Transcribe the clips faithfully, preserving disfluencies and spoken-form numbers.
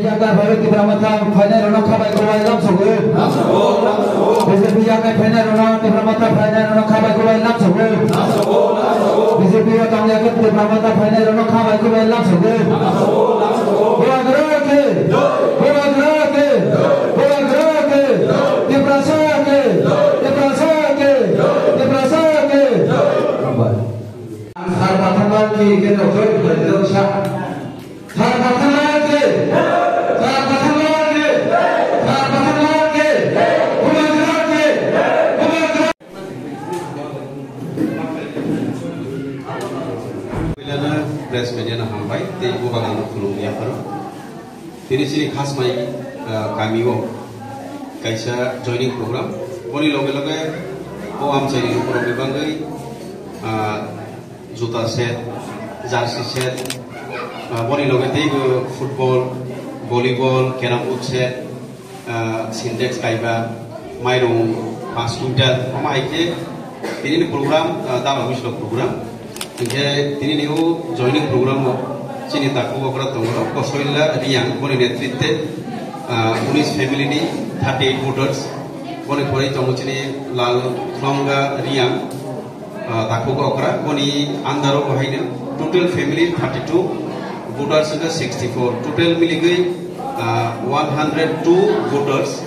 Yakar bai Tipra Motha phainai rokno khabai khulai lamsogo. B J P yakar phainai rokno Tipra Motha phainai rokno khabai khulai lamsogo. B J P o tong yakar Tipra Motha phainai rokno khabai khulai lamsogo. Bubagra ke, Bubagra ke, Bubagra ke, Tiprasa ke, Tiprasa ke, Tiprasa ke. Ang sar pathang lagi ke no joy khulai lamsa. Sar Patharlal ki, Sar Patharlal ki, Sar Patharlal ki, Bubagra ki, Bubagra. Puilano press media no hambai tei Bubagrano khulumya phano. Tini chini Khasmai, ah, kamio kaisa joining program. Boni loge loge o amchaini lukurokni bagwi, ah, juta set, jersey set, ah, boni loge teibo football, volleyball, carrom board set, ah, Sintex kaiba, mairung paanch quintal, omo hai khe tinini program, ah, dara wislo program. Hinkhe tinini o joining program o chini takhuk okra tongo Kosoila Riang, boni netritwe, ah, unis family ni thirty eight voters, boni pore tongo chini Lal Thonga Riang, ah, takhuk okra, boni under o bo haino total family thirty two, voters wngkha sixty four, total miligwi, ah, one hundred two voters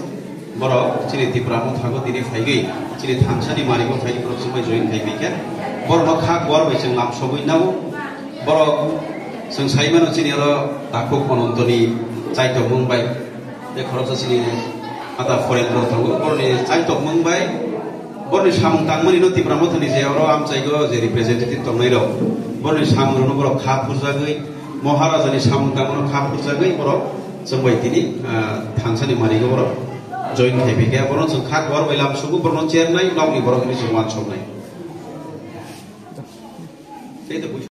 borok chini Tipra Motha o tini phaigwi chini thangsani marigo phaigwi borok chwngbai join khai phaikha. Borokno kha kuar bai chwng lamsogwi nao. Borok chwng sai mano chini oro takhuk Onontoni chaitokmung bai. Tei khoroksa chini ata foreign rok tongo, borokni chaitokmung bai, borokni samung tangmani no Tipra Mothani je oro amchaigo je representative tongnai rok, borokni samung rokno borok kha phurjagwi, Maharaja ni samung tangmano kha phurjagwi borok chwng bai tini, ah, thangsani marigo borok join khai phaikha, borokno chwng kha kuar bai lamsugo, borokno chernai, nokni borok hinwi chwng uansuknai. Tei to